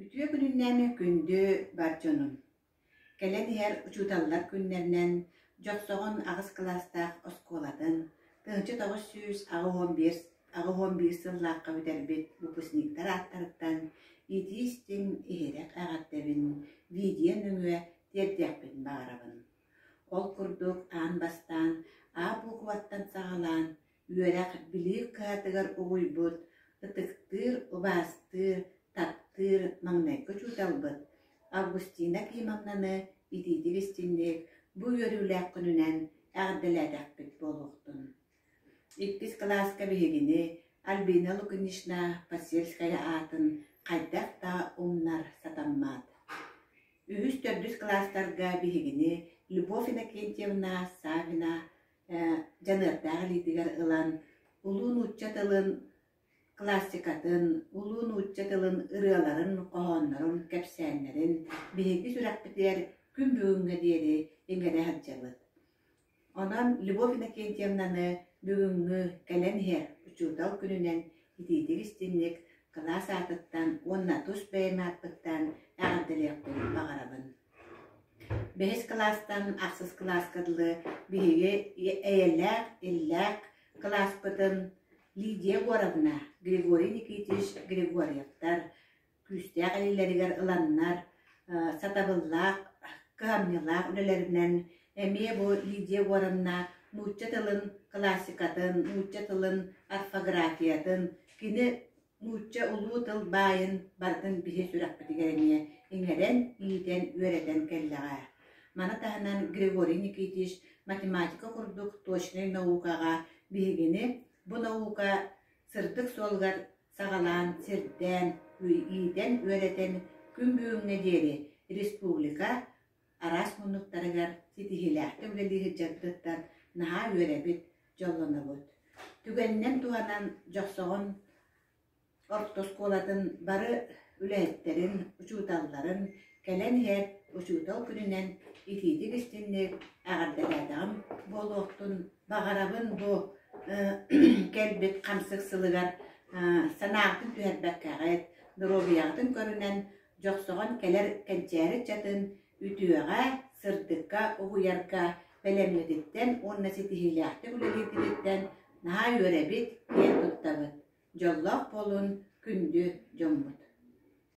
Үтүө күнүнэн күндү бар дьонум! Кэлэн иһэр учууталлар күннэринэн Дьохсоҕон аҕыс кылаастаах оскуолатын 1981 сыллаахха бүтэрбит выпускниктар ааттарыттан итии-истиҥ иһирэх эҕэрдэбин видео нөҥүө тиэрдиэхпин баҕарабын. Ол курдук аан бастаан А буукубаттан саҕалаан үөрэх билии кыһатыгар угуйбут, ытыктыыр, убаастыыр, таптыыр маҥнайгы учууталбыт Августина Климовнаны итиитик истиҥник бу үөрүүлээх күнүнэн эҕэрдэлээтэхпит буолуохтун. Иккис кылааска биһигини Альбина Лукинична Посельская аатын хайдах да умнар сатаммат. Үһүс-төрдүс кылаастарга биһигини Любовь Иннокентьевна Саввина дьаныардаах илиитигэр ылан, улуу нуучча тылын классикатын, улуу нуучча тылын ырыаларын, хоһооннорун, кэпсээннэрин биһиги сүрэхпитигэр күн бүгүҥҥэ диэри иҥэрэ сылдьабыт. Онон Любовь Иннокентьевнаны бүгүҥҥү кэлэн иһэр учуутал күнүнэн итиитик-истиҥник кылаас аатыттан уонна тус бэйэм ааппыттан эҕэрдэлиэхпин баҕарабын. Бэһис кылаастан ахсыс кылааска дылы биһиги эйэлээх, иллээх кылааспытын Лидия Егоровна, Григорий Никитич Григорьевтар күүстээх илиилэригэр ыланнар, сатабыллаах, кыһамньылаах үлэлэринэн эмиэ бу Лидия Егоровна нуучча тылын классикатын, нуучча тылын орфографиятын, кини нуучча улуу тыл баайын барытын биһи сүрэхпитигэр эмиэ иҥэрэн, иитэн, үөрэтэн кэллэҕэ. Маны таһынан Григорий Никитич математика курдук точнай наукаҕа биһигини бу наука сырдык суолугар саҕалаан, сирдээн, иитэн, үөрэтэн күн бүгүҥҥэ диэри республика араас муннуктарыгар ситиһиилээхтик үлэлии сылдьарбытыттан наһаа үөрэбит, дьоллонобут. Түгэнинэн туһанан Дьохсоҕон орто оскуолатын бары үлэһиттэрин, учууталларын кэлэн иһэр учуутал күнүнэн итиитик-истиҥник эҕэрдэлээтэҕим буолуохтун баҕарабын бу кэлбит хамсык сылыгар санааҕытын түһэрбэккэҕит, доруобуйаҕытын көрүнэн Дьохсоҕон кэлэр кэнчээри ыччатын үтүөҕэ, сырдыкка уһуйарга бэлэмҥититтэн уонна ситиһиилээхтик үлэлииргититтэн наһаа үөрэбит, киэн туттабыт. Дьоллоох буолун, күндү дьоммут!